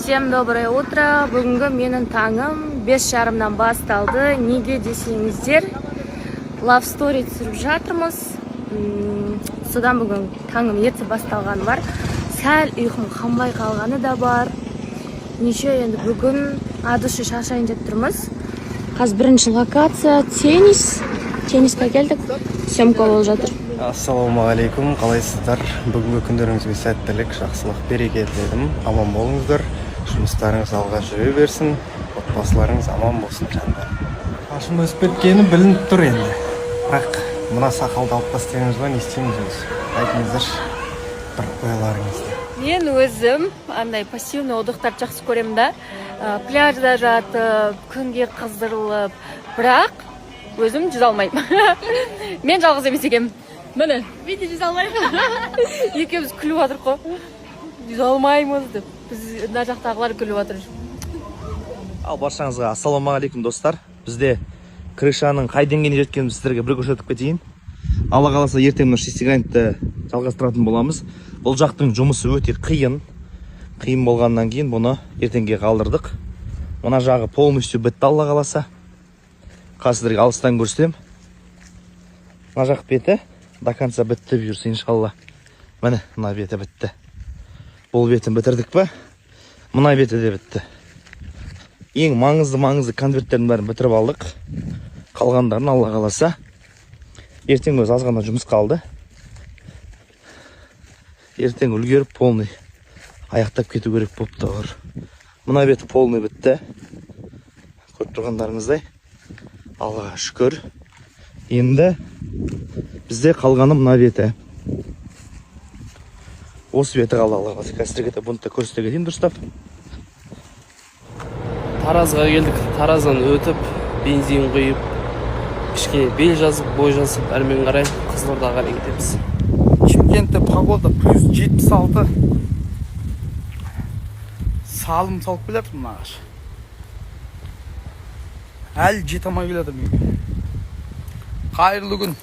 Всем доброе утро! Бүгінгі менің таңым 5:30-нан басталды. Неге десеңіздер, love story түсіріп жатырмыз. Содан бүгін таңым ерте басталғаны бар. Сәл ұйқым қанбай қалғаны да бар. Неше енді, бүгін от души шаршайын деп тұрмыз. Қазір бірінші локация теннис. Тенниске келдік. Съемка болып жатыр. Ассалаумағалейкум, қалайсыздар? Бүгінгі күндеріңізге сәттілік, жақсылық, береке тіледім. Аман болыңыздар, жұмыстарыңыз алға жүре берсін, отбасыларыңыз аман болсын, жандар. Шашым өсіп кеткені білініп тұр енді, бірақ мына сақалды алып тастаймыз ба, не істейміз өзі, айтыңыздаршы бір ойларыңызды. Мен өзім андай пассивный отдыхтарды жақсы көремін да. Пляжда жатып, күнге қыздырылып, бірақ өзім жүзе алмаймын. Мен жалғыз емес екенмін. Міне, мен де жүзе алмаймын. Екеуміз күліп жатырмық қой. Жүзе алмаймыз деп. Біз мына жақтағылар күліп жатыр. Ал баршаңызға ассалаумағалейкум, достар! Бізде крышаның қай деңгейіне жеткенін сіздерге бір көрсетіп кетейін. Алла қаласа, ертең мына шестигранникті жалғастыратын боламыз. Бұл жақтың жұмысы өте қиын. Қиын болғаннан кейін бұны ертеңге қалдырдық. Мына жағы полностью бітті, Алла қаласа. Қазір сіздерге алыстан көрсетемін. Мына жақ беті до конца бітті, бұйырса, иншалла. Міне, мына беті бітті. Бұл бетін бітірдік па, мына беті де бітті. Ең маңызды конверттердің бәрін бітіріп алдық. Қалғандарын, Алла қаласа, ертең. Өзі аз ғана жұмыс қалды. Ертең үлгеріп, полный аяқтап кету керек болып тұр. Мына беті полный бітті, көріп тұрғандарыңыздай, Аллаға шүкір. Енді бізде қалғаны мына беті, осы беті қалды, Алла қаласа. Қазір сіздерге де бұны да көрсете кетейін дұрыстап. Таразға келдік. Тараздан өтіп, бензин құйып, кішкене бел жазып, бой жазып, әрмен қарай Қызылордаға қарай кетеміз. Шымкентте погода плюс 76. Салым салып келе жатыр мына ағаш. Әлі жете алмай келе жатырмын үйге. Қайырлы күн.